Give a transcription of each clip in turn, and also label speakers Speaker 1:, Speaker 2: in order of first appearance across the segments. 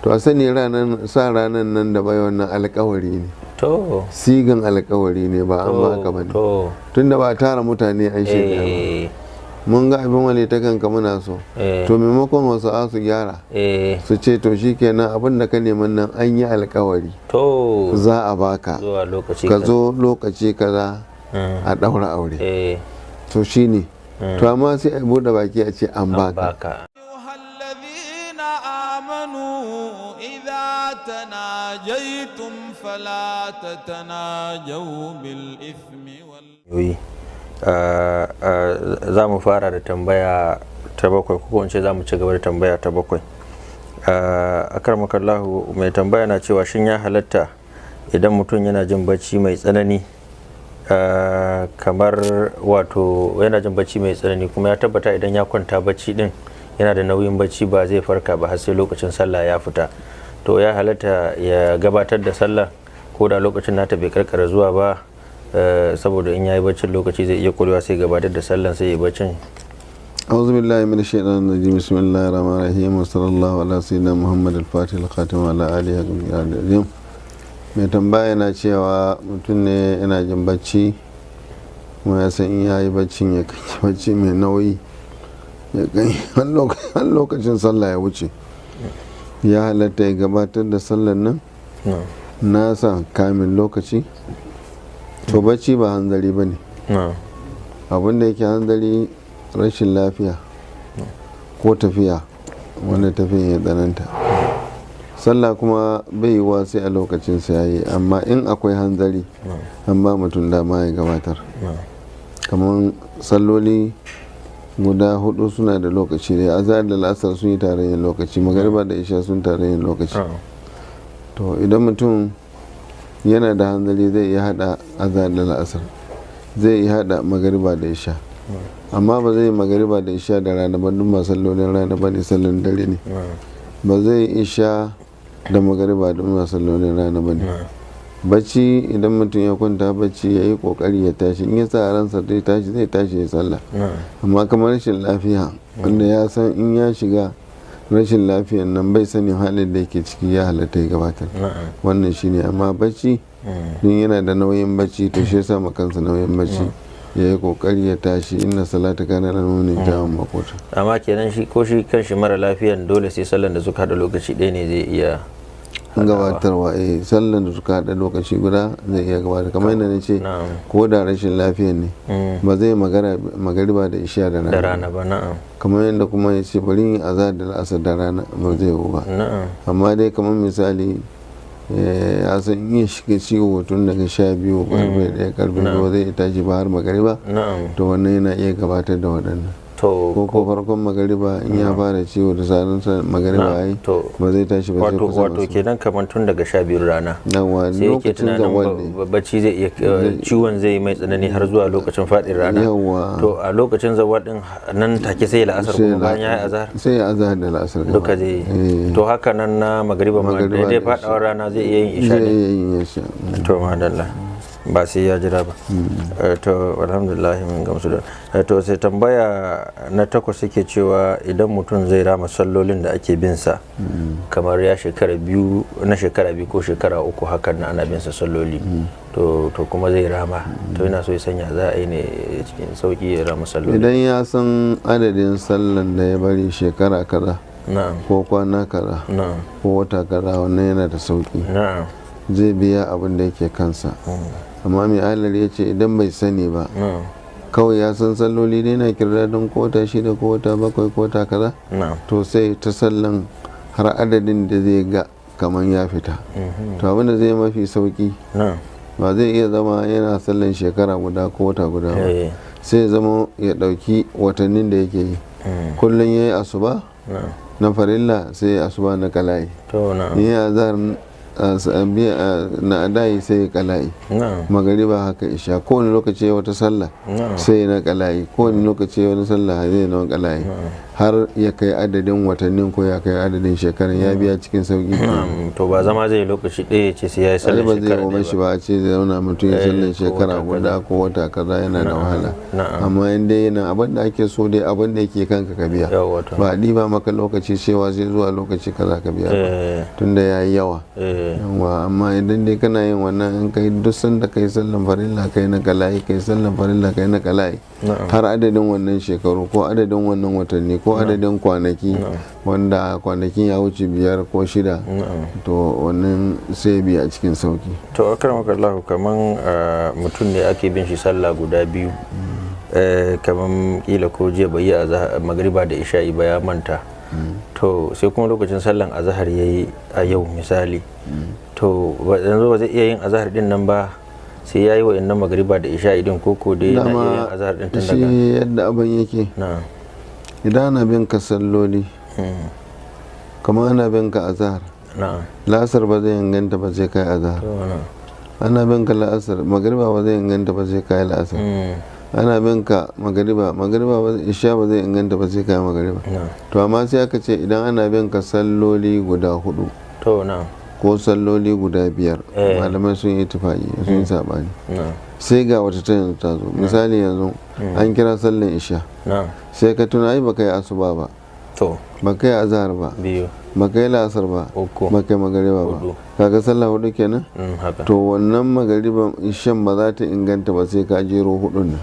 Speaker 1: To a sani ranar sa ranar nan da bai wannan alkawari ne.
Speaker 2: To.
Speaker 1: Sigan alkawari ne, ba an baka ba ne.
Speaker 2: To.
Speaker 1: Tunda ba tara mutane an shirya ba. Mun ga abin wale ta kanka muna so. To maimakon wasu a su gyara su ce to shikenan, abin da ka neman nan an yi alkawari
Speaker 2: To.
Speaker 1: za a baka
Speaker 2: Zuwa lokaci
Speaker 1: ka
Speaker 2: kaza.
Speaker 1: zo lokaci kaza a ɗaura aure. To shine, to amma sai a buɗe baki a ce an
Speaker 2: An
Speaker 1: baka.
Speaker 2: baka.
Speaker 3: أيها الذين آمنوا إذا تناجيتم فلا تتناجوا بالإثم وال
Speaker 2: Yoyi. Za mu fara da tambaya ta bakwai, ko in ce za mu ci gaba da tambaya ta bakwai. Akarmakallahu, mai tambaya na cewa shin ya halatta idan mutum yana jin bacci mai tsanani, kamar wato yana jin bacci mai tsanani kuma ya tabbata idan ya kwanta bacci din yana da nauyin bacci, ba zai farka ba har sai lokacin sallah ya fita, to ya halatta ya gabatar da sallah ko da lokacin nata bai karkara zuwa ba, saboda in yayi baccin lokaci zai iya kurewa, sai gabatar da sallan sai ya baccin?
Speaker 1: أعوذ بالله من الشيطان الرجيم. بسم الله الرحمن الرحيم، وصلى الله على سيدنا محمد الفاتح الخاتم وعلى آله حق العظيم. Mai tambaya yana cewa mutum ne yana jin bacci, kuma ya san in ya yi baccin ya kai bacci mai nauyi ya kai har lokacin sallah ya wuce, ya halatta ya gabatar da sallar nan nasa kamin lokaci? To, bacci ba hanzari ba ne. Abin da yake hanzari rashin lafiya ko tafiya wanda tafiyan ya tsananta. Sallah kuma bai yiwuwa sai a lokacin sa yayi, amma in akwai hanzari an ba mutum dama ya gabatar. Kamar salloli guda hudu suna da lokaci da azhar da la'asar sun yi tarayyar lokaci, magariba da isha sun tarayyar lokaci. To idan mutum yana da hanzari zai iya hada azhar da la'asar, zai iya hada magariba da isha, amma ba zai yi magariba da isha da rana ba, duk ba sallolin rana ba ne, sallolin dare ne. Ba zai yi isha da magariba, duk ba sallolin rana ba ne. Bacci, idan mutum ya kwanta bacci ya yi kokari ya tashi, in ya sa a ransa zai tashi, zai tashi ya sallah. Amma kamar rashin lafiya wanda ya san in ya shiga rashin lafiyan nan bai sanin halin da yake ciki, ya halatta ya gabatar. Wannan shine. Amma bacci din yana da nauyin bacci, to shi yasa kansa nauyin bacci, ya yi kokari ya tashi. إن الصلاة كانت على المؤمنين كتابا موقوتا.
Speaker 2: Amma kenan shi ko shi kan shi mara lafiyan dole sai sallan da suka hada lokaci ɗaya ne zai iya haɗawa?
Speaker 1: Gabatarwa, eh, sallan da suka haɗa lokaci guda zai iya gabatar, kamar yadda na ce, ko da rashin lafiyan ne ba zai magariba da isha da
Speaker 2: da
Speaker 1: rana.
Speaker 2: Rana ba, na'am.
Speaker 1: Kamar yadda kuma ya ce bari yin azhar da la'asar da rana, ba zai yiwu ba. Amma dai kamar misali, ya san in ya shiga ciwo tun daga 12, karfe 1, karfe 2, ba zai iya tashi ba har magariba, to wannan yana iya gabatar da waɗannan.
Speaker 2: To.
Speaker 1: Ko farkon magariba in ya fara ciwo da sanin sa magariba ai
Speaker 2: To.
Speaker 1: ba zai tashi ba sai
Speaker 2: Wato
Speaker 1: kusa
Speaker 2: wato
Speaker 1: masu.
Speaker 2: kenan kamar tun daga 12 rana
Speaker 1: Yawa,
Speaker 2: sai yake
Speaker 1: lokacin
Speaker 2: tunanin
Speaker 1: zawal ne.
Speaker 2: bacci zai iya ciwon zai yi mai tsanani har zuwa lokacin faɗin rana. To a lokacin zawal din nan take sai la'asar,
Speaker 1: Sai
Speaker 2: kuma bayan ya yi azhar
Speaker 1: sai ya azhar da la'asar gaba.
Speaker 2: Duka zai yi.
Speaker 1: Eh.
Speaker 2: To haka nan na magariba ma
Speaker 1: Magariba
Speaker 2: daidai
Speaker 1: da
Speaker 2: faɗawar rana zai iya yin isha
Speaker 1: zai
Speaker 2: ne?
Speaker 1: iya yin isha.
Speaker 2: To madalla, ba sai ya jira ba. To alhamdulillah, mun gamsu da to sai tambaya na takwas yake cewa idan mutum zai rama sallolin da ake bin sa, kamar ya shekara 2 na shekara 2 ko shekara 3 hakan na ana bin sa salloli, to kuma zai rama, to yana so ya sanya za a yi ne cikin sauki ya rama salloli?
Speaker 1: Idan ya san adadin sallan da ya bari shekara kaza ko kwana kaza ko wata kaza, wannan yana da sauki, zai biya abin da yake kansa. Amma mai ahalar ya ce idan bai sani ba, kawai ya san salloli dai na kirda don ko wata 6 ko wata 7 ko wata kaza, to sai ta sallan har adadin da zai ga kamar ya fita. To abin da zai mafi sauki, ba zai iya zama yana sallan shekara guda ko wata guda ba, sai ya zama ya dauki watannin da yake yi. Kullum ya yi asuba na farilla, sai ya asuba na kala'i.
Speaker 2: To na'am
Speaker 1: In ya azhar na adayi, sai ya kala'i. Magariba haka, isha, kowane lokaci ya wata sallah sai na kala'i, kowane lokaci wani sallah zai na kala'i. Har ya kai adadin watannin ko ya kai adadin shekarun, ya biya cikin sauki.
Speaker 2: To ba zama zai lokaci ɗaya ya ce sai ya yi
Speaker 1: Ai
Speaker 2: sallar
Speaker 1: ba zai
Speaker 2: shekara
Speaker 1: yi
Speaker 2: ɗaya
Speaker 1: shi
Speaker 2: ba.
Speaker 1: ba a ce zai zauna mutum ya
Speaker 2: Eh,
Speaker 1: sallar
Speaker 2: ko
Speaker 1: shekara
Speaker 2: wata
Speaker 1: guda ko wata kaza, yana da wahala. Amma in dai yana abin da ake so dai, abin da yake kanka ka biya.
Speaker 2: Yawwa, to.
Speaker 1: Ba a ɗiba maka lokaci cewa sai zuwa lokaci kaza ka biya ba, tunda ya yi yawa. Yawa, amma idan dai kana yin wannan, in kai duk sanda kai sallan farilla kai na kala'i, kai sallan farilla kai na kala'i, har adadin wannan shekaru ko adadin wannan watanni ko adadin kwanaki, wanda kwanakin ya wuce biyar ko shida, to wannan sai biya cikin sauki.
Speaker 2: To, akramakallahu, kaman mutum ne ake bin shi sallah guda biyu, kaman kila ko jiya bai yi magriba da isha'i ba, ya manta. To sai kuma lokacin sallan azahar yayi a yau misali. To yanzu ba zai iya yin azahar din nan ba sai yayi wa'annan magriba da isha'i din, koko dai yana iya yin azahar din tun
Speaker 1: shi
Speaker 2: daga
Speaker 1: yadda abin yake,
Speaker 2: na'am
Speaker 1: idan ana bin ka salloli, kamar ana bin ka azahar, la'asar ba zai inganta ba sai kai azahar.
Speaker 2: To na'am
Speaker 1: Ana bin ka la'asar, magriba ba zai inganta ba sai kai la'asar. Ana bin ka magariba, magariba ba, isha ba zai inganta ba sai kai magariba. To amma sai aka ce idan ana bin ka salloli guda hudu
Speaker 2: To na'am
Speaker 1: ko salloli guda biyar, malamai sun yi tufaki, sun yi sabani. Sai ga wata ta yanzu ta zo, misali yanzu an kira sallan isha, sai ka tuna ai baka yi asuba ba, baka yi azhar ba,
Speaker 2: biyu,
Speaker 1: baka yi la'asar ba,
Speaker 2: uku,
Speaker 1: baka yi magariba ba.
Speaker 2: Hudu.
Speaker 1: Kaga sallah hudu kenan.
Speaker 2: Haka.
Speaker 1: To wannan magariban ishan ba za ta inganta ba sai ka jero hudun nan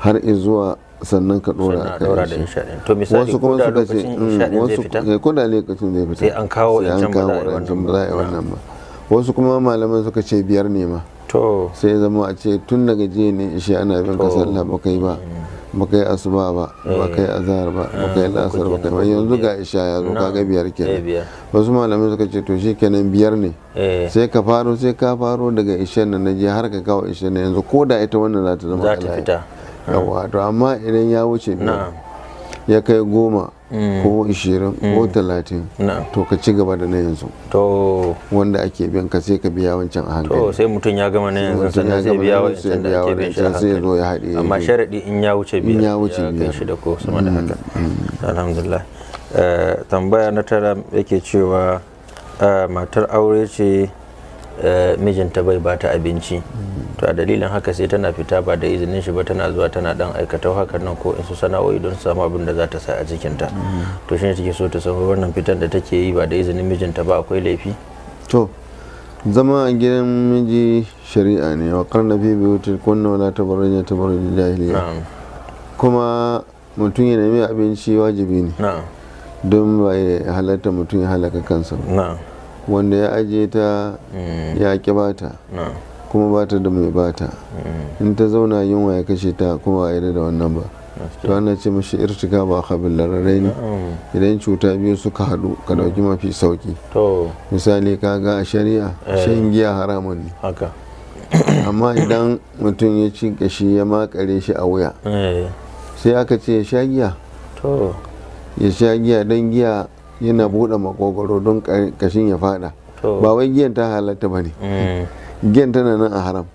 Speaker 1: har zuwa sannan ka dora
Speaker 2: Sannan a
Speaker 1: akan
Speaker 2: daura da
Speaker 1: isha.
Speaker 2: isha din. To misali
Speaker 1: Wasu kuma
Speaker 2: ko da
Speaker 1: suka ce
Speaker 2: lokacin isha din zai
Speaker 1: wasu
Speaker 2: fita,
Speaker 1: ko da lokacin zai fita
Speaker 2: sai an kawo
Speaker 1: sai an
Speaker 2: wancan ba
Speaker 1: kawo
Speaker 2: za a yi
Speaker 1: wancan
Speaker 2: wannan
Speaker 1: ba za a yi wannan ba. Wasu kuma malaman suka ce biyar ne ma. Sai zama a ce tun daga jiya ne ishe ana bin ka sallah, ba kai ba, ba kai asuba ba, ba kai azhar ba, ba kai la'asar ba, kai ba, yanzu ga isha ya zo, kaga biyar kenan.
Speaker 2: Biyar.
Speaker 1: Wasu malamai suka ce to shikenan, biyar ne, sai ka faro daga ishan nan na jiya har ka kawo ishan nan yanzu, ko da ita wannan za ta zama
Speaker 2: Za ta
Speaker 1: kala'i.
Speaker 2: fita.
Speaker 1: Yawa, to amma idan ya wuce biyar, ya kai 10 ko 20 ko 30, to ka ci gaba da na yanzu wanda ake biyan ka, sai ka biya wancan a hankali.
Speaker 2: To sai mutum ya gama na yanzu
Speaker 1: Mutum ya
Speaker 2: sannan sai
Speaker 1: gama
Speaker 2: biya
Speaker 1: na yanzu, sai
Speaker 2: wa'ancan da
Speaker 1: biya
Speaker 2: ake bin shi a
Speaker 1: wa'ancan, sai ya
Speaker 2: hankali.
Speaker 1: zo ya haɗe ya
Speaker 2: Amma
Speaker 1: yi.
Speaker 2: sharaɗi in ya wuce biyar,
Speaker 1: ya wuce
Speaker 2: kai
Speaker 1: biyar.
Speaker 2: shida ko sama da haka. Alhamdulillah. Tambaya na tara yake cewa matar aure ce, mijinta bai bata abinci. To a dalilin haka sai tana fita ba da izinin shi ba, tana zuwa tana dan aikatau hakan nan ko in su sana'o'i don su samu abin da za ta sa a cikinta. To shine take so ta san wannan fitan da take yi ba da izinin mijinta ba akwai laifi?
Speaker 1: To, zama a gidan miji shari'a ne, wa karna fi biyutin kunna wala tabarrujna tabarrujal jahiliya. Kuma mutum ya nemi abinci wajibi ne, don ba ya halatta mutum ya halaka kansa ba. Wanda ya ajiye ta ya ƙi bata, kuma bata da mai bata, in ta zauna yunwa ya kashe ta, kuma ba a yarda da wannan ba. To ana ce mashi irtika ba khabil lararai ne. Idan cuta biyu suka haɗu, ka ɗauki mafi sauki. Misali, kaga a shari'a shan giya haramun ne, amma idan mutum ya ci kashi ya makare shi a wuya, sai aka ce ya sha giya. Ya sha giya don giya yana buɗe makogoro don kashin ya fada. Ba wai giyan ta halatta ba ne, giyan tana nan a haram,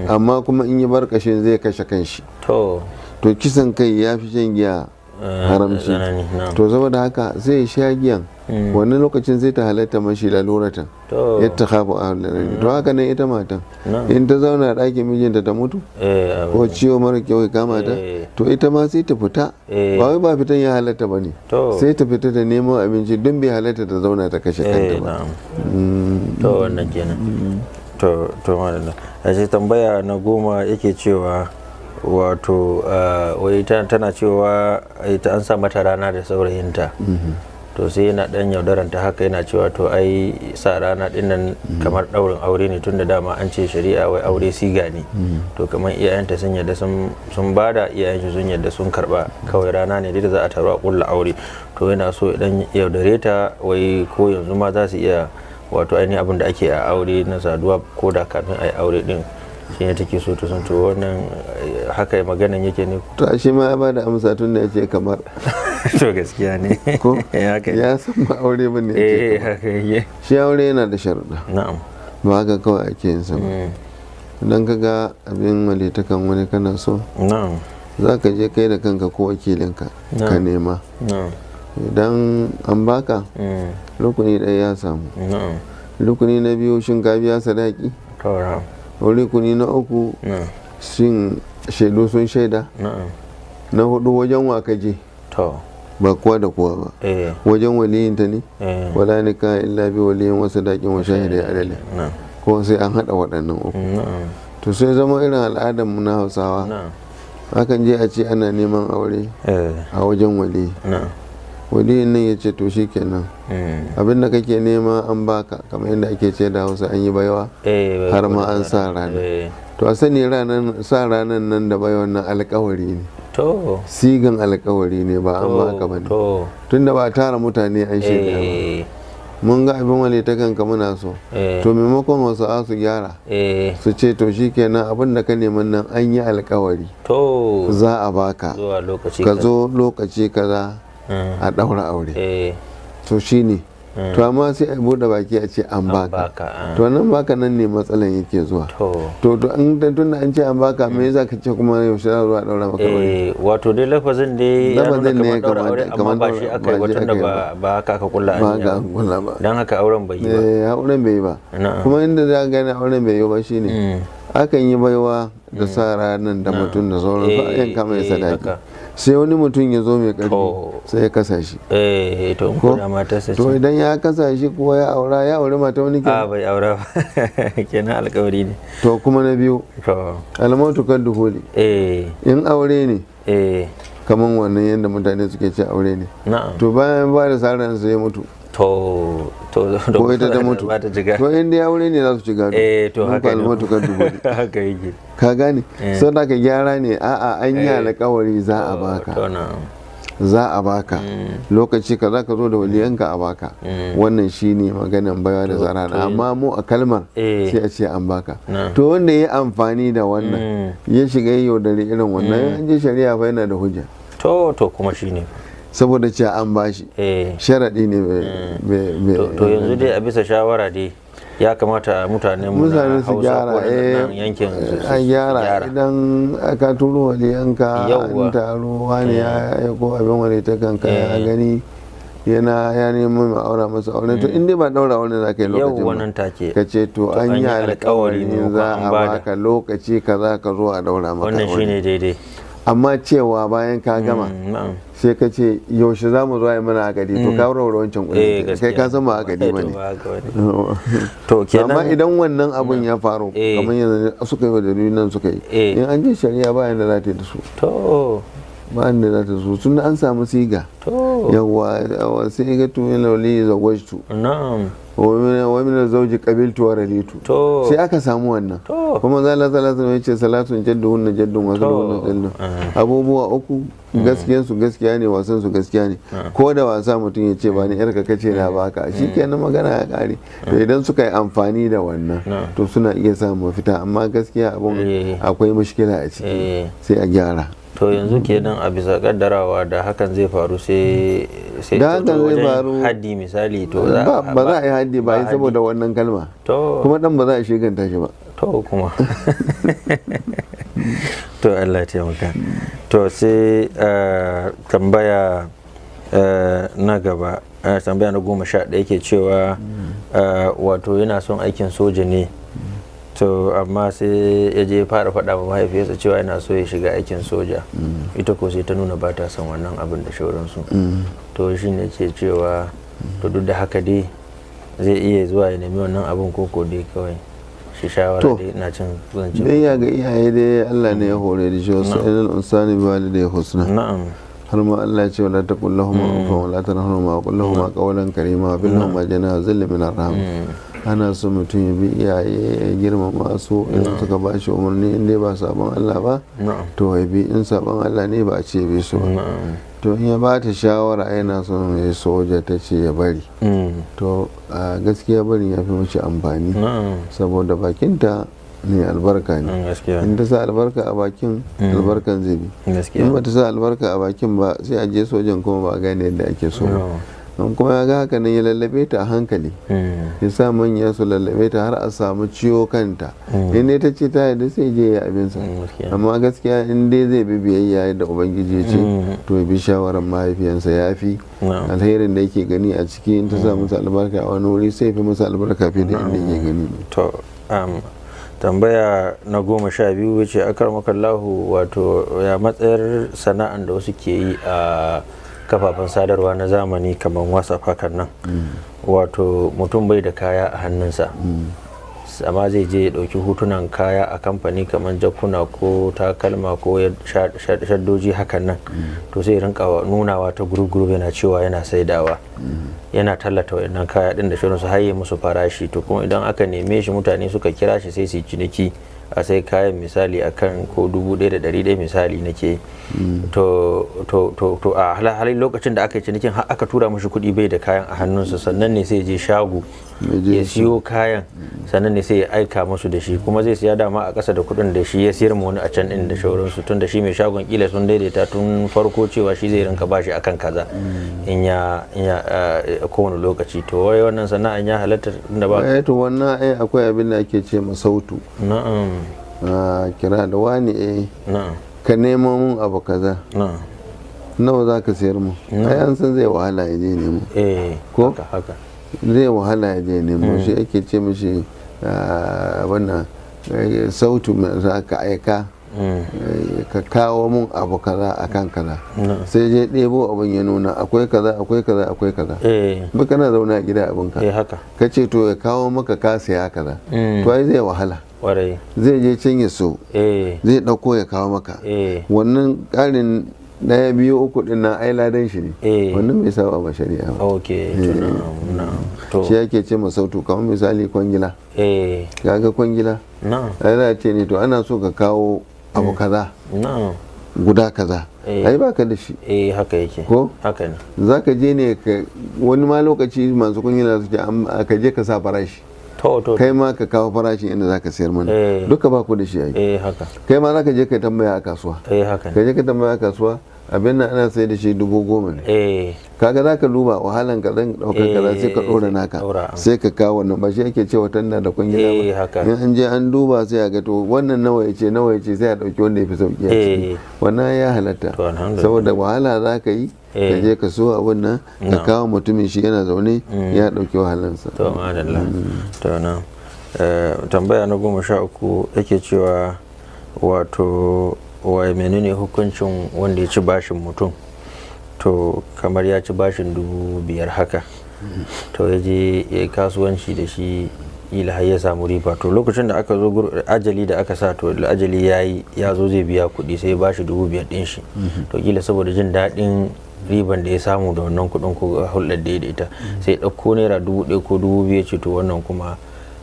Speaker 1: amma kuma in ya bar kashin zai kashe kanshi. To kisan kai ya fi shan giya haramci.
Speaker 2: Tsanani, na'am.
Speaker 1: To saboda haka zai sha giyan, wannan lokacin zai ta halatta mashi laluratan yadda khafu a to haka nan ita matan, in ta zauna a ɗakin mijinta ta mutu, ko ciwo mara kyau ya kama ta, to ita ma sai ta fita. Ba wai ba fitan ya halatta ba ne, sai ta fita ta nemo abinci don bai halatta ta zauna ta kashe kanta ba.
Speaker 2: Na'am. To wannan kenan. To madalla. A ce tambaya na 10 yake cewa wato wai tana cewa ita an sa mata rana da saurayinta. To sai yana dan yaudaranta haka, yana cewa to ai sa rana din nan kamar daurin aure ne, tunda dama an ce shari'a wai aure siga ne. To kamar iyayenta sun yarda sun bada, iyayen shi sun yarda sun karba, kawai rana ne dai da za a taru a kulla aure. To yana so idan yaudare ta wai ko yanzu ma za su iya wato ainihin abin da ake a aure na saduwa ko da kafin a yi aure din. Shi ne take so ta san to wannan haka maganan yake ne?
Speaker 1: To a shi ma ya bada amsa tun da ya ce kamar.
Speaker 2: To gaskiya ne.
Speaker 1: Ko
Speaker 2: Haka ne.
Speaker 1: ya san ba aure ba ne ya ce kamar.
Speaker 2: Haka yake.
Speaker 1: Shi aure yana da sharuɗa, ba haka kawai ake yin sa ba. Idan ka ga abin walitakan wani kana so, Za ka je kai da kanka ko wakilinka ka
Speaker 2: Na'am.
Speaker 1: nema.
Speaker 2: Na'am.
Speaker 1: Idan an baka, rukuni ɗaya ya samu. Rukuni na biyu, shin ka biya sadaki?
Speaker 2: To, na'am.
Speaker 1: Rukuni na uku, shin shaidu sun shaida? Na hudu, wajen wa ka je?
Speaker 2: To.
Speaker 1: Ba kowa da kowa ba. Wajen waliyinta ne. Wala nika illa bi waliyin wasu sadakin wa shahidai adali. Ko sai an haɗa waɗannan uku. To sai zama irin al'adar mu na Hausawa, akan je a ce ana neman aure a wajen waliyi. Waliyin nan ya ce, to shikenan, abin da kake nema an baka, kamar yadda ake ce da Hausa, an yi baiwa har ma an sa rana. To a sani, ranar sa ranar nan da baiwan nan alkawari ne. Sigan alkawari ne, ba an baka ba ne. Tunda ba a tara mutane an shaida ba, mun ga abin wale ta kanka muna so. To maimakon Hausawa su gyara, su ce, to shikenan, abin da ka neman nan an yi alkawari za a baka,
Speaker 2: zuwa lokaci
Speaker 1: ka
Speaker 2: kaza.
Speaker 1: zo lokaci kaza a ɗaura aure. To shine. To amma sai a buɗe baki a ce an
Speaker 2: an
Speaker 1: baka.
Speaker 2: baka, ah.
Speaker 1: To nan baka nan ne matsalan yake zuwa. To an tunda an ce an baka, me yasa ka ce kuma yaushe za a zo a ɗaura maka aure?
Speaker 2: Wato dai lafazin dai ya nuna
Speaker 1: Lafazin ne
Speaker 2: kamar daura aure,
Speaker 1: kamar
Speaker 2: amma ba shi aka yi
Speaker 1: ba
Speaker 2: ba,
Speaker 1: shi
Speaker 2: tunda
Speaker 1: aka yi
Speaker 2: ba ba haka aka kulla
Speaker 1: ba
Speaker 2: aniya
Speaker 1: ga
Speaker 2: ba.
Speaker 1: an kula ba.
Speaker 2: Dan haka auren bai yi ba.
Speaker 1: Auren bai yi ba. Kuma inda za a gane auren bai yi ba shine, akan yi baiwa da sa ranar da mutum da sauran su, a yanka mai sadaki, sai wani mutum ya zo mai karfi sai ya kasa shi.
Speaker 2: To in
Speaker 1: Ko?
Speaker 2: kuna matarsa
Speaker 1: To
Speaker 2: ce.
Speaker 1: idan ya kasa shi kuwa ya aura, ya auri mata wani
Speaker 2: A
Speaker 1: kenan.
Speaker 2: bai aura ba kenan, alkawari ne.
Speaker 1: To kuma na biyu, almautu kan duhuli. In aure ne, kaman wannan yadda mutane suke ce aure ne, to bayan ba da sa ran sai ya mutu,
Speaker 2: to to
Speaker 1: ko ita ta mutu,
Speaker 2: ba ta jiga.
Speaker 1: to in dai aure ne za su ci gado.
Speaker 2: To
Speaker 1: Don
Speaker 2: haka
Speaker 1: ko
Speaker 2: ne.
Speaker 1: almautu kan duhuli.
Speaker 2: Haka yake.
Speaker 1: Ka gane? Sau da ka gyara ne, a'a, an yi alkawari za a baka,
Speaker 2: To, na'am.
Speaker 1: za a baka lokaci ka za ka zo da waliyanka a baka. Wannan shine maganan baiwa da zarana, amma mu a kalmar sai a ce an baka. To wanda ya yi amfani da wannan ya shiga ya yaudari irin wannan, an je shari'a fa yana da hujja.
Speaker 2: To kuma shine.
Speaker 1: Saboda cewa an bashi, sharaɗi ne
Speaker 2: To yanzu dai a bisa shawara dai ya kamata mutanen mu na
Speaker 1: mutane su
Speaker 2: Hausa
Speaker 1: gyara,
Speaker 2: ko na nan yankin su
Speaker 1: a gyara. Idan aka turo waliyanka, an taro, wani ya aiko abin wali ta kanka, ya gani yana ya nemi mai aura masa aure, to in dai ba daura aure za ka yi
Speaker 2: yau
Speaker 1: lokacin ba,
Speaker 2: wannan take
Speaker 1: ka ce to an yi
Speaker 2: alkawari
Speaker 1: alkawari
Speaker 2: maimakon
Speaker 1: za
Speaker 2: an
Speaker 1: a
Speaker 2: bada.
Speaker 1: baka lokaci kaza, ka zo a daura maka
Speaker 2: Wannan
Speaker 1: aure.
Speaker 2: shine daidai.
Speaker 1: Amma cewa bayan ka gama
Speaker 2: Na'am.
Speaker 1: sai ka ce yaushe za mu zo a yi mana akadi, to ka warware wancan
Speaker 2: Eh
Speaker 1: kuɗin kai.
Speaker 2: Gaskiya.
Speaker 1: Ka san ba akadi ba
Speaker 2: To,
Speaker 1: ne.
Speaker 2: ba haka bane. To kenan
Speaker 1: Amma idan wannan abun ya faru, kamar yanzu suka yi wa nan suka yi, in an je shari'a ba yanda za ta yi da su. Ba yanda za ta su, tun an samu siga. Yawa, yawa, sai ga tu min lauli zawajtu wa min zawji qabiltu wa raditu. Sai aka samu wannan. Kuma zalla salatu ne ce salatun jadduhunna jaddun wa zulhunna jaddun. Abubuwa uku, gaskiyan su gaskiya ne, wasan su gaskiya ne. Ko da wasa mutum ya ce ba ni yarka, kace na baka, shikenan, magana ya kare. To idan suka yi amfani da wannan, to suna iya samun mafita, amma gaskiya abun akwai mushkila a ciki, sai a gyara.
Speaker 2: To yanzu kenan a bisa kaddarawa da hakan zai faru, sai
Speaker 1: Da
Speaker 2: to
Speaker 1: hakan zai
Speaker 2: wajen
Speaker 1: faru-
Speaker 2: haddi misali, to za
Speaker 1: Ba za a yi haddi ba, yi saboda wannan kalma. Kuma dan ba za a shiganta shi ba.
Speaker 2: To kuma to Allah ya taimaka. To sai tambaya na gaba, tambaya na 11 ke cewa wato yana son aikin soja ne, to amma sai ya je fara faɗa ma mahaifiyarsa cewa yana so ya shiga aikin soja, ita ko sai ta nuna ba ta son wannan abin da shauransu. To shi ne ke cewa, to duk da haka dai zai iya zuwa ya nemi wannan abin, koko dai kawai shi shawara
Speaker 1: To,
Speaker 2: dai ina cin zan ce.
Speaker 1: Biyayya ga iyaye dai Allah ne ya hore da shi, wasu ilal insani bi walidayhi husna. Har ma Allah ya ce wala taqul lahum uffan wala tanharhuma wa qul lahum qawlan karima wa bil lahum janaha dhilli min ar-rahma. Ana so mutum ya bi iyaye, ya girmama su. In suka ba shi umarni, in dai ba sabon Allah ba, to ya bi. In sabon Allah ne, ba a ce bi su ba. To in ya ba ta shawara yana son ya yi soja, ta ce ya bari, to a gaskiya barin ya fi mace amfani, saboda bakinta ne albarka ne. In ta sa albarka a bakin, albarkan zai bi. In ba ta sa albarka a bakin ba, sai a je sojan kuma ba a gane yadda ake so ba. Don kuma ya ga haka nan, ya lallabe ta a hankali, ya sa manya su lallabe ta har a samu ciwo kanta. In dai ta ce ta yarda, sai je ya abinsa. Amma gaskiya in dai zai bi biyayya yadda Ubangiji ya ce, to ya bi shawarar mahaifiyansa ya fi alherin da yake gani a ciki. In ta sa masa albarka a wani wuri, sai fi masa albarka fiye da inda yake gani.
Speaker 2: To, tambaya na 12 ce, akarmakallahu, wato ya matsayar sana'an da wasu ke yi a kafafen sadarwa na zamani kamar WhatsApp hakan nan? Wato mutum bai da kaya a hannunsa, amma zai je ya ɗauki hotunan kaya a kamfani kamar jakuna ko takalma ko shaddoji hakan nan, to sai rinka nunawa ta group group, yana cewa yana saidawa, yana tallata waɗannan kaya ɗin da shirin su haye musu farashi. To kuma idan aka neme shi, mutane suka kira shi, sai su yi ciniki, a sai kayan misali akan ko 1100 misali nake. To a halin lokacin da aka yi cinikin har aka tura mashi kuɗi, bai da kayan a hannunsa. Sannan ne sai je shago ya siyo kayan, sannan ne sai ya aika musu da shi. Kuma zai siya dama a ƙasa da kuɗin da shi ya siyar ma wani a can ɗin da shauransu, tun da shi mai shagon kila sun daidaita tun farko cewa shi zai rinka bashi akan kaza in ya kowane lokaci. To wai wannan sana'an ya halatta da ba?
Speaker 1: Eh, to wannan ai akwai abin da ake ce masautu. Kira da wani, eh, ka nemo mun abu kaza, nawa za ka sayar mu? Ai an san zai wahala ya je nemo. Ko
Speaker 2: haka
Speaker 1: zai wahala ya je nemo. Shi ake ce mishi wannan sautu, za ka aika ka kawo mun abu kaza akan kaza. Sai je ɗebo abin, ya nuna akwai kaza, akwai kaza, akwai kaza. Ba kana zaune a gida abinka, ka ce to ya kawo maka, ka saya kaza, to ai zai wahala. Zai je can ya so, zai ɗauko ya kawo maka. Wannan ƙarin ɗaya, biyu, uku ɗin nan ai ladan shi ne. Wannan bai saba ba shari'a ba. Shi yake ce masautu. Kamar misali kwangila, kaga kwangila ai za a ce ne, to ana so ka kawo abu kaza guda kaza, ai baka da shi.
Speaker 2: Eh, haka yake.
Speaker 1: Ko
Speaker 2: haka ne.
Speaker 1: Za ka je ne ka wani ma lokaci masu kwangila suke ka je ka sa farashi,
Speaker 2: to
Speaker 1: kai ma ka kawo farashin inda zaka sayar mana. Duka ba ku da shi ai.
Speaker 2: Eh, haka.
Speaker 1: Kai ma zaka je ka tambaya a kasuwa.
Speaker 2: Eh, haka.
Speaker 1: Ka je ka tambaya a kasuwa, abin nan ana sayar da shi 10,000 ne. Kaga zaka duba wahalan ka zan daukar kaza, sai ka dora naka, sai ka kawo. Wannan ba shi ake cewa tanda da kwangila ba? In an je an duba, sai a ga to wannan nawa yace, nawa yace, sai a dauki wanda yafi sauki a ciki. Wannan ya halatta, saboda wahala zaka yi ka je ka so abin nan ka kawo mutumin, shi yana zaune ya dauki wahalansa.
Speaker 2: To madalla. To na tambaya na 13 yake cewa, wato wai menene hukuncin wanda ya ci bashin mutum? To kamar ya ci bashin 5,000 haka, to ya je ya yi kasuwanci da shi, ila har ya samu riba. To lokacin da aka zo ajali da aka sa, to ajali ya yi, ya zo zai biya kuɗi, sai ya bashi 5,000 ɗin shi. To kila saboda jin daɗin riban da ya samu da wannan kuɗin ko hulɗar da ya da ita, sai ya ɗauko naira 1,000 ko 2,000, ce to wannan kuma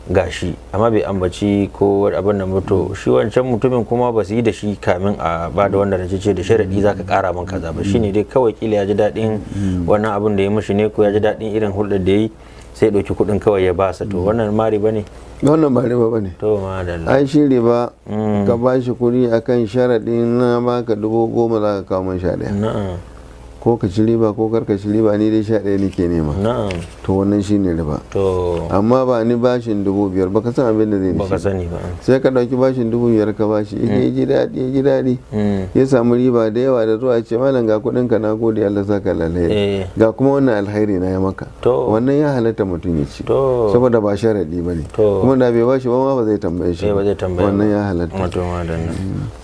Speaker 2: gashi, amma bai ambaci ko abin nan ba. To shi wancan mutumin kuma ba su yi da shi kamin a ba da wannan rance ce da sharaɗi zaka ƙara min kaza ba. Shine dai kawai kila ya ji daɗin wannan abin da ya mishi ne, ko ya ji daɗin irin hulɗar da ya yi, sai ɗauki kuɗin kawai ya basa. To wannan ma riba ne?
Speaker 1: Wannan ba riba ba ne.
Speaker 2: To madalla.
Speaker 1: Ai shi riba, ka ba shi kuɗi akan sharaɗin na baka 10,000, za ka kawo min 11. Ko ka ci riba ko kar ka ci riba, ni dai 11 nake nema. To wannan shine riba.
Speaker 2: To
Speaker 1: amma ba ni bashin 5,000, baka san abin da zai
Speaker 2: baka
Speaker 1: da shi.
Speaker 2: sani ba.
Speaker 1: Sai ka ɗauki bashin 5,000 ka bashi, ya ji daɗi, ya ji daɗi, ya samu riba da yawa, da zuwa ya ce, "Malam, ga kuɗin ka, na gode, Allah saka alheri, ga kuma wannan alheri na ya maka." Wannan ya halatta mutum ya ci, saboda ba sharaɗi ba ne. Kuma da bai bashi ba ma, ba zai tambaye shi.
Speaker 2: Eh, ba zai tambaya.
Speaker 1: Wannan ya halatta.
Speaker 2: To madalla.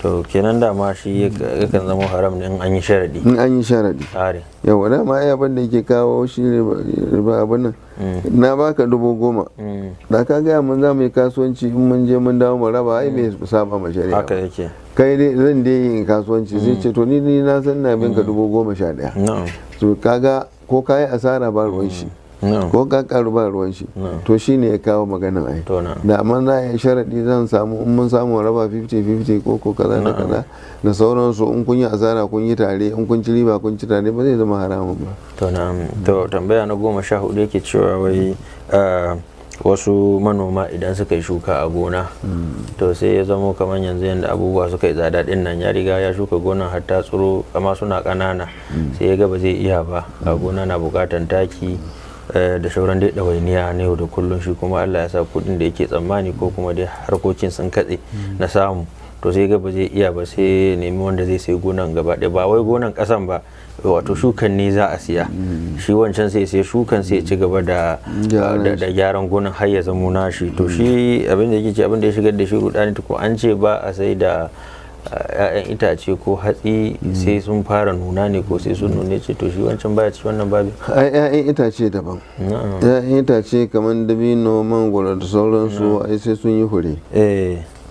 Speaker 2: To kenan dama shi yakan zama haram ne in an yi sharaɗi.
Speaker 1: In an yi sharaɗi.
Speaker 2: Tsari.
Speaker 1: Yawa, dama ai abin da yake kawo shi riba, abin nan, na baka 10,000, da ka gaya mun za mu yi kasuwanci, in mun je mun dawo mu raba, ai bai saba ma shari'a
Speaker 2: Haka
Speaker 1: ba.
Speaker 2: yake.
Speaker 1: Kai dai zan dai yin kasuwanci, sai ce to ni na san na bin ka 11,000. To kaga ko ka yi asara ba ruwan shi, ko ka karu ba ruwan shi. To shine ya kawo maganin ai.
Speaker 2: To na'am.
Speaker 1: Da amma za a yi sharaɗi, zan samu, in mun samu raba 50-50 ko kaza da kaza da sauransu, in kun yi asara kun yi tare, in kun ci riba kun ci tare, ba zai zama haramun ba.
Speaker 2: To na'am. To tambaya na 14 yake cewa wai Wasu manoma idan suka yi shuka a gona, to sai ya zamo kamar yanzu yadda abubuwa suka yi tsada din nan, ya riga ya shuka gonan har ta tsiro, amma suna ƙanana, sai ya ga ba zai iya ba, a gona na buƙatan taki da sauran dai ɗawainiya na yau da kullum. Shi kuma Allah ya sa kuɗin da yake tsammani ko kuma dai harkokin sun katse na samu, to sai ga ba zai iya ba, sai nemi wanda zai sai gonan gaba ɗaya, ba wai gonan ƙasan ba, wato shukan ne za a siya. Shi wancan sai sai shukan, sai ci gaba da gyaran gonan har ya zamo nashi. To shi abin da yake ce, abin da ya shigar da shi rudani ko an ce ba a sai da 'ya'yan itace ko hatsi sai sun fara nuna ne ko sai sun nune ce, to shi wancan baya ci wannan babi.
Speaker 1: Ai 'ya'yan itace daban. 'Ya'yan itace kamar dabino, mangwaro da sauransu, ai sai sun yi hure,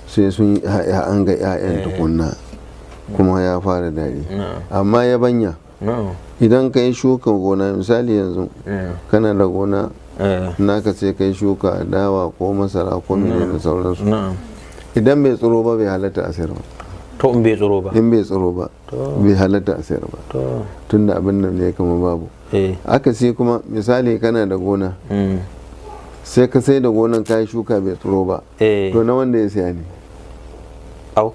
Speaker 1: sai sun yi an ga 'ya'yan tukunna kuma ya fara daɗi. Amma yabanya, idan ka yi shuka gona, misali yanzu kana da gona naka, sai ka yi shuka dawa ko masara ko mene da sauransu, idan bai tsiro ba, bai halatta a sayar ba.
Speaker 2: To, in bai tsiro ba?
Speaker 1: In bai tsiro ba, bai halatta a sayar ba, tunda abin nan ne kama babu. Aka sai kuma misali kana da gona, sai ka sai da gonan, ka yi shuka bai tsiro ba, to na wanda ya saya ne.
Speaker 2: Au,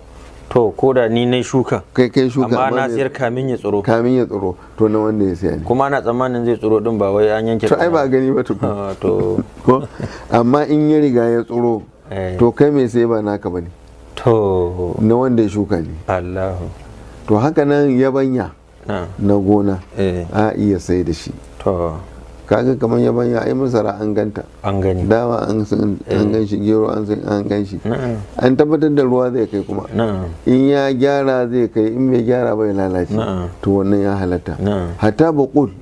Speaker 2: to ko da ni na shuka?
Speaker 1: Kai kai shuka.
Speaker 2: Amma na sayar kamin ya tsiro.
Speaker 1: Kamin ya tsiro, to na wanda ya saya ne.
Speaker 2: Kuma ana tsammanin zai tsiro din, ba wai an yanke
Speaker 1: To ai ba gani ba tukun.
Speaker 2: To.
Speaker 1: Ko amma in ya riga ya tsiro, to kai mai sai ba naka bane.
Speaker 2: To.
Speaker 1: Na wanda ya shuka ne.
Speaker 2: Allahu.
Speaker 1: To haka nan yabanya na gona a iya sai da shi.
Speaker 2: To.
Speaker 1: Kaga kamar yabanya, ai masara an ganta.
Speaker 2: An gani.
Speaker 1: Dawa an san an gan shi, gero an san an gan shi. An tabbatar da ruwa zai kai, kuma in ya gyara zai kai, in bai gyara ba ya lalace. To wannan ya halatta. Hatta baqul,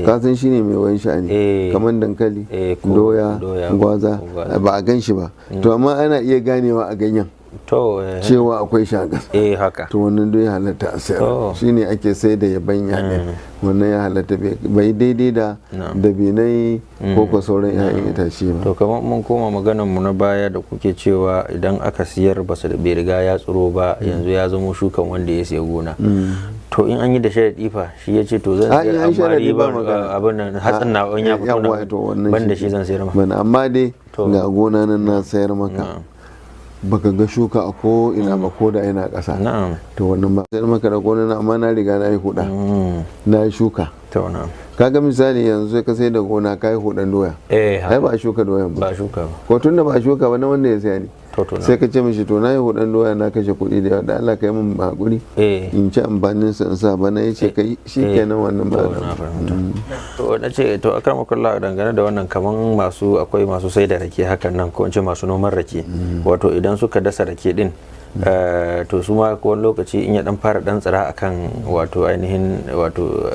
Speaker 1: ka san shine mai wani sha'ani, kamar dankali, doya, gwaza, ba a gan shi ba, to amma ana iya ganewa a ganyen
Speaker 2: to
Speaker 1: cewa akwai shagas.
Speaker 2: Eh, haka.
Speaker 1: To wannan duk ya halatta a sayar. Shine ake sai da yabanya ne, wannan ya halatta, bai daidai da dabinai ko ko sauran 'ya'yan itace ba.
Speaker 2: To kamar mun koma maganar mu na baya da kuke cewa idan aka siyar ba su bai riga ya tsiro ba, yanzu ya zamo shukan wanda ya siya gona. To in an yi da sharaɗi fa, shi ya ce to zan siyar amma ribar abin nan, hatsin na in ya fito na ban da shi zan sayar
Speaker 1: ma, amma dai ga gona nan na sayar maka, baka ga shuka a ko ina ba, ko da yana ƙasa, to wannan ba sayar maka da gona, amma na riga na yi huda, na yi shuka. Kaga misali yanzu sai ka sai da gona, ka yi hudan doya, ai ba a shuka doyan ba.
Speaker 2: Ba shuka ba.
Speaker 1: Ko tun da ba a shuka ba, na wanda ya saya ne. Sai ka ce mishi, to na yi hudan doya, na kashe kuɗi da yawa, da Allah ka yi min hakuri in ci amfanin sa in sa bana. Ya ce kai, shi kenan, wannan ba.
Speaker 2: To na ce, to akramakallah, dangane da wannan, kaman masu, akwai masu sai da rake hakan nan, ko in ce masu noman rake, wato idan suka dasa rake din, to su ma wani lokaci in ya dan fara dan tsira akan wato ainihin wato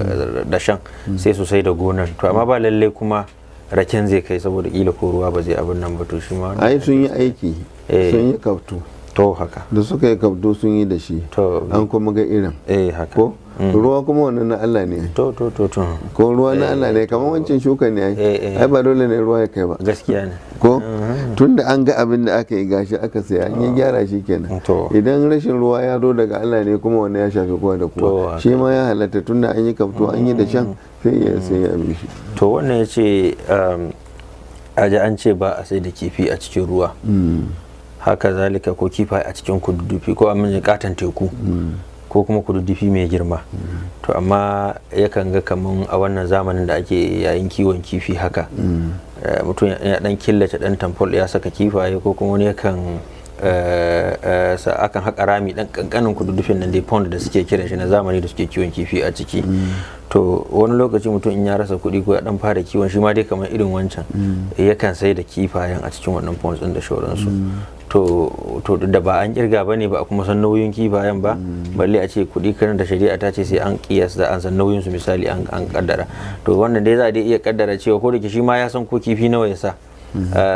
Speaker 2: dashen, sai su sai da gonar, to amma ba lalle kuma raken zai kai, saboda kila ko ruwa ba zai abin nan ba, to shi ma
Speaker 1: Ai sun yi aiki, sun yi kaftu.
Speaker 2: To, haka.
Speaker 1: Da suka yi kaftu, sun yi da shi, an kuma ga irin
Speaker 2: eh haka
Speaker 1: ko ruwa kuma wannan na Allah ne.
Speaker 2: To.
Speaker 1: Ko ruwa na Allah ne, kamar wancan shuka ne, ai ai ba dole ne ruwa ya kai ba.
Speaker 2: Gaskiya ne.
Speaker 1: Ko tunda an ga abin da aka yi, gashi aka saya, an yi gyara shi kenan. Idan rashin ruwa ya zo daga Allah ne, kuma wannan ya shafi kowa da kowa, shi ma ya halatta, tunda an yi kafto, an yi da shan, sai ya sai ya bi shi.
Speaker 2: To wannan ya ce aji an ce ba a sai da kifi a cikin ruwa, haka zalika ko kifaye a cikin kududdufi ko amin katon teku ko kuma kududdufi mai girma. To amma yakan ga kaman a wannan zamanin da ake yayin kiwon kifi haka, mutum ya dan killace dan tamfol ya saka kifaye, ko kuma wani yakan akan haƙa rami dan kankanin kududdufin nan dai, pond da suke kiran shi na zamani da suke kiwon kifi a ciki. To wani lokaci mutum in ya rasa kuɗi ko ya dan fara kiwon shi ma dai kamar irin wancan, yakan sai da kifayen a cikin wannan ponds din da shauransu. To da ba an kirga ba ne ba, a kuma san nauyin kifayen ba, balle a ce kuɗi karin da shari'a ta ce sai an kiyasta, an san nauyin su, misali an kaddara. To wannan dai za a dai iya kaddara cewa ko da shi ma ya san ko kifi nawa ya sa,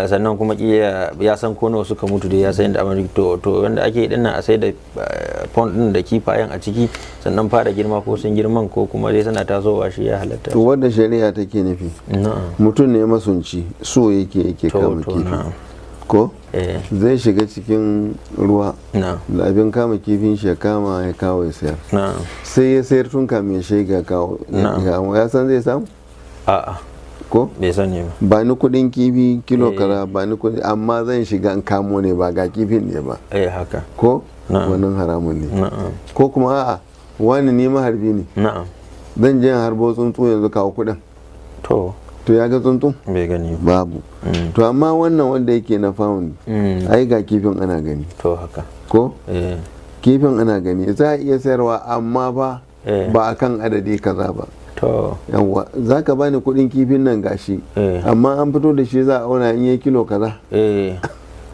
Speaker 2: sannan kuma ya san ko nawa suka mutu dai, ya san yadda abin. To wanda ake din nan, a sai da pond din da kifayen a ciki, sannan fara girma ko sun girman ko kuma dai suna tasowa, shi ya halatta?
Speaker 1: To wanda shari'a take nufi, mutum ne masunci, so yake kama kifi, ko zai shiga cikin ruwa da abin kama kifin shi, ya kama, ya kawo, ya sayar. Sai ya sayar tun kamin ya shiga kawo, ya san zai samu?
Speaker 2: A'a.
Speaker 1: Ko
Speaker 2: Bai sani ba.
Speaker 1: Ba ni kudin kifi kilo kaza, ba ni kudi, amma zan shiga in kamo ne, ba ga kifin ne ba.
Speaker 2: Eh, haka.
Speaker 1: Ko
Speaker 2: Na'am.
Speaker 1: wannan haramun ne.
Speaker 2: Na'am.
Speaker 1: Ko kuma a'a, wani ni maharbi ne,
Speaker 2: Na'am.
Speaker 1: Zan je in harbo tsuntsu, yanzu kawo kudin.
Speaker 2: To.
Speaker 1: To, ya ga tsuntsun?
Speaker 2: Bai gani ba.
Speaker 1: Babu. To, amma wannan wanda yake na pound, ai ga kifin ana gani.
Speaker 2: To, haka.
Speaker 1: Ko
Speaker 2: Eh.
Speaker 1: kifin ana gani, za a iya sayarwa, amma ba ba akan adadi kaza ba.
Speaker 2: To.
Speaker 1: Yawwa, za ka bani kudin kifin nan, gashi, amma an fito da shi, za a auna, in yi kilo kaza,
Speaker 2: eh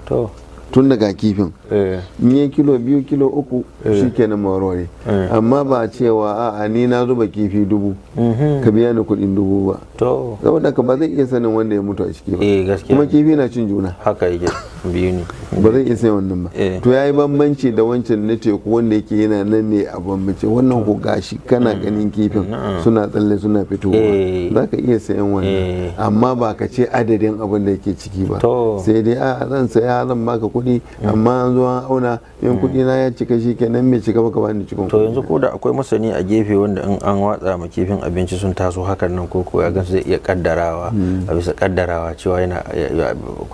Speaker 2: to
Speaker 1: tun daga kifin, in yi kilo 2, kilo 3, shikenan mawarware. Amma ba cewa a'a, ni na zuba kifi 1000, ka biya ni kudin 1000 ba.
Speaker 2: To.
Speaker 1: Saboda ka ba zai iya sanin wanda ya mutu a ciki ba.
Speaker 2: Eh, gaskiya
Speaker 1: Kuma
Speaker 2: ne.
Speaker 1: kifi na cin juna.
Speaker 2: Haka yake, biyu ne.
Speaker 1: Ba zai iya sanin wannan ba.
Speaker 2: Eh.
Speaker 1: To, yayi bambanci da wancan na teku wanda yake yana nan ne a bambance. Wannan ko gashi kana ganin kifin suna tsalle suna fitowa, za ka iya sayan wannan, amma ba ka ce adadin abin da yake ciki ba.
Speaker 2: To.
Speaker 1: Sai dai a zan saya, zan baka kuɗi, amma an zo an auna, in kuɗi na ya cika shi kenan, mai cika baka bani cikon
Speaker 2: To,
Speaker 1: kuɗi.
Speaker 2: yanzu ko da akwai masani a gefe wanda in an watsa ma kifin abinci sun taso hakan nan, ko ko ya gansu, zai iya kaddarawa a bisa kaddarawa cewa yana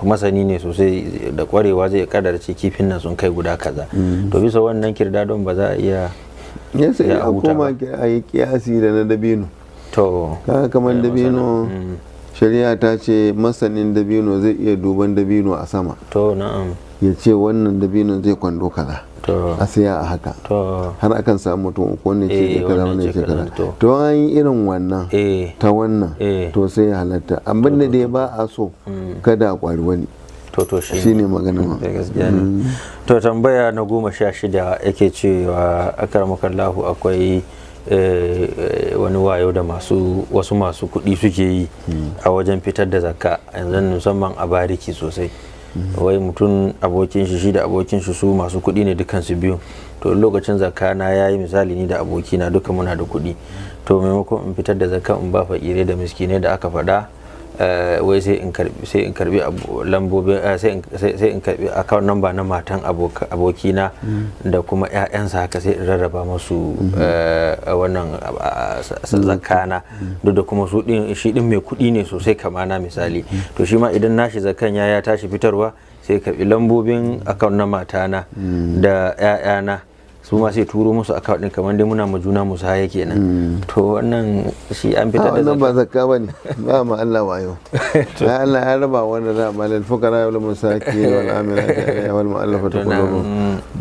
Speaker 2: masani ne sosai da kwarewa, zai iya kaddara ce kifin nan sun kai guda kaza. To, bisa wannan kirdadon ba za a iya
Speaker 1: Ya sai
Speaker 2: ya
Speaker 1: a
Speaker 2: huta
Speaker 1: koma
Speaker 2: ba.
Speaker 1: a yi kiyasi da na dabino.
Speaker 2: To.
Speaker 1: Kaga kamar dabino, shari'a ta ce masanin dabino zai iya duban dabino a sama,
Speaker 2: To, na'am.
Speaker 1: ya ce wannan dabino zai kwando kaza,
Speaker 2: To.
Speaker 1: a saya a haka.
Speaker 2: To.
Speaker 1: Har akan samu mutum uku, wannan ce kaza,
Speaker 2: wannan
Speaker 1: wannan
Speaker 2: ce
Speaker 1: ce kaza.
Speaker 2: kaza, to.
Speaker 1: To, an yi irin wannan ta wannan, to sai ya halatta. Abin da dai ba a so, kada a kwari wani.
Speaker 2: To, shi
Speaker 1: Shine magana ma.
Speaker 2: Da gaskiya ne. To, tambaya na 16 yake cewa, akaramakallahu, akwai wani wayo da masu wasu masu kuɗi suke yi a wajen fitar da zakka yanzu, musamman a bariki sosai. Wai mutum abokin shi, shi da abokin shi su masu kuɗi ne dukansu biyu. To, lokacin zakka na yayi, misali ni da abokina duka muna da kuɗi, to maimakon in fitar da zakka in ba fakirai da miskinai da aka faɗa, wai sai in karbi lambobin, sai in karbi account number na matan abokina da kuma ƴaƴansa haka, sai in rarraba masu wannan zakana, duk da kuma su din shi din mai kuɗi ne sosai kama na misali. To, shi ma idan nashi zakan ya tashi fitarwa, sai karbi lambobin account na matana da ƴaƴana, su ma sai turo musu account din, kamar dai muna ma juna musaya kenan. To, wannan shi an
Speaker 1: A
Speaker 2: fitar da
Speaker 1: wannan
Speaker 2: zakka?
Speaker 1: Ba zakka bane ba, ma Allah wayo. Ai Allah ya raba wanda za a ba lil fuqara wal masakin wal amilati alaiha wal mu'allafati qulubuhum.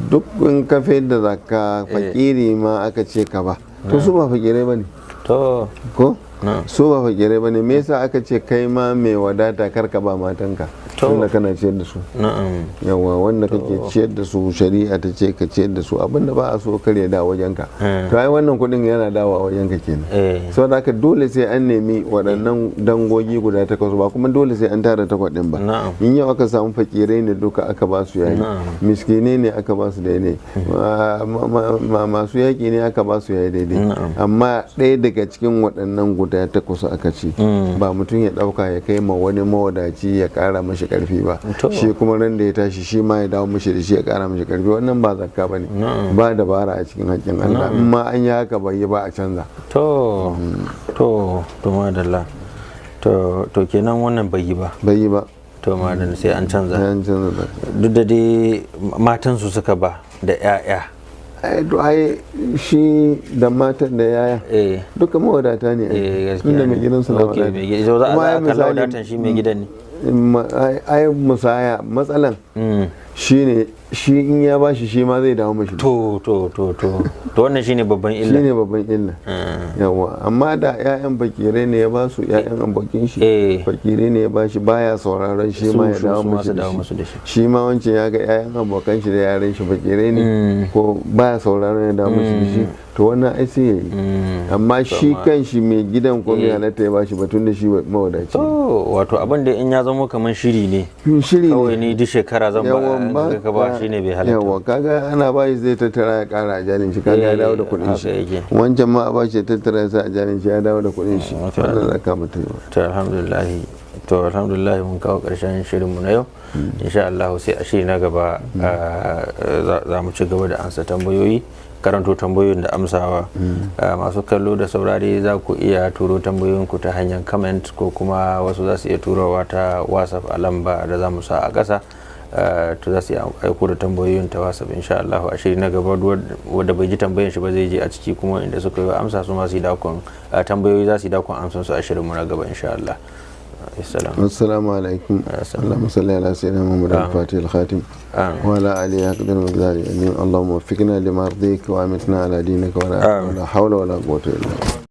Speaker 1: Duk in ka da zakka, fakiri ma aka ce ka ba. To, su ba fakirai bane.
Speaker 2: To.
Speaker 1: Ko
Speaker 2: Na'am.
Speaker 1: su ba fakirai bane, me yasa aka ce kai ma mai wadata kar ka ba matanka?
Speaker 2: To.
Speaker 1: Tunda kana ciyar da su.
Speaker 2: Na'am.
Speaker 1: Yawa, wanda kake ciyar da su, shari'a ta ce ka ciyar da su, abinda ba a so kar ya dawo wajenka. To, ai wannan kuɗin yana dawowa wajenka kenan.
Speaker 2: Eh.
Speaker 1: Saboda haka dole sai an nemi waɗannan dangogi guda takwas, ba kuma dole sai an tara takwas ɗin ba.
Speaker 2: Na'am.
Speaker 1: In yau aka samu fakirai ne duka aka ba su yayi,
Speaker 2: Na'am.
Speaker 1: miskinai ne aka ba su daidai, masu yaƙi ne aka ba su yayi daidai.
Speaker 2: Na'am.
Speaker 1: Amma ɗaya daga cikin waɗannan guda takwas aka ce, ba mutum ya ɗauka ya kai ma wani mawadaci ya ƙara mashi ƙarfi ba,
Speaker 2: To.
Speaker 1: shi kuma ran da ya tashi shi ma ya dawo mashi da shi ya ƙara mashi ƙarfi. Wannan ba zakka ba ne,
Speaker 2: Na'am.
Speaker 1: ba dabara a cikin haƙƙin Allah. In ma an yi haka bai yi ba, a canza.
Speaker 2: To, madalla. To, kenan wannan bai yi ba.
Speaker 1: Bai yi ba.
Speaker 2: To, madalla, sai an canza.
Speaker 1: Sai an canza zakka.
Speaker 2: Duk da dai matansu suka ba da 'ya'ya.
Speaker 1: Ai to, ai shi da matan da yaya
Speaker 2: Eh.
Speaker 1: duka mawadata ne ai.
Speaker 2: Eh, gaskiya
Speaker 1: Tunda
Speaker 2: ne.
Speaker 1: mai gidansu na
Speaker 2: Okay,
Speaker 1: wadata.
Speaker 2: mai gidan za a
Speaker 1: Kuma
Speaker 2: za
Speaker 1: ai
Speaker 2: a kalla
Speaker 1: misali-
Speaker 2: wadatan shi mai gidan ne.
Speaker 1: Ai musaya matsalan shine shi in ya bashi, shi ma zai dawo mashi.
Speaker 2: To, wannan shine babban illa.
Speaker 1: Shine babban illa. Yawa, amma da 'ya'yan fakirai ne ya ba su, 'ya'yan abokin shi
Speaker 2: Eh.
Speaker 1: fakirai ne ya ba shi, baya sauraron shi ma ya dawo
Speaker 2: su ma
Speaker 1: mashi
Speaker 2: su
Speaker 1: da
Speaker 2: dawo
Speaker 1: shi.
Speaker 2: musu da shi.
Speaker 1: Shi ma wancan ya ga 'ya'yan abokan shi da yaran shi fakirai ne, ko baya sauraron ya dawo mashi da shi, to wannan ai sai yayi. Amma shi kan shi mai gidan ko mai halatta ya bashi batun da shi mawadaci.
Speaker 2: To, wato abin da in ya zama kamar shiri ne.
Speaker 1: Shiri
Speaker 2: Kawai
Speaker 1: ne.
Speaker 2: ni duk shekara zan ba
Speaker 1: Yawan ba
Speaker 2: ka ba, shi ne bai halatta.
Speaker 1: Yawa, kaga ana ba shi zai tattara ya kara a jalin shi, kaga ya
Speaker 2: Eh,
Speaker 1: dawo da kuɗin
Speaker 2: haka
Speaker 1: shi.
Speaker 2: yake.
Speaker 1: Wancan ma a ba shi ya tattara ya sa a jalin shi, ya dawo da kuɗin shi.
Speaker 2: Okay.
Speaker 1: Wannan zaka mutum ba.
Speaker 2: To, alhamdulillah. To, alhamdulillah, mun kawo karshen shirinmu na yau. Insha Allah sai a shiri na gaba za mu ci gaba da ansa tambayoyi. Karanto tambayoyin da amsawa. Masu kallo da saurari, za ku iya turo tambayoyinku ta hanyar comment, ko kuma wasu za su iya turowa ta WhatsApp a lamba da za mu sa a ƙasa. To, za su iya aiko da tambayoyin ta WhatsApp. Insha Allah a shiri na gaba, wanda bai ji tambayan shi ba zai je a ciki, kuma inda suka yi amsa su ma su yi dakon tambayoyi, za su yi dakon amsan su a shirin mu na gaba insha Allah. Assalamu.
Speaker 1: Assalamu alaikum. اللهم صل على سيدنا محمد الفاتح الخاتم وعلى آله حق المقدار. اللهم وفقنا لما يرضيك وأمتنا على دينك، ولا حول ولا قوة إلا بالله.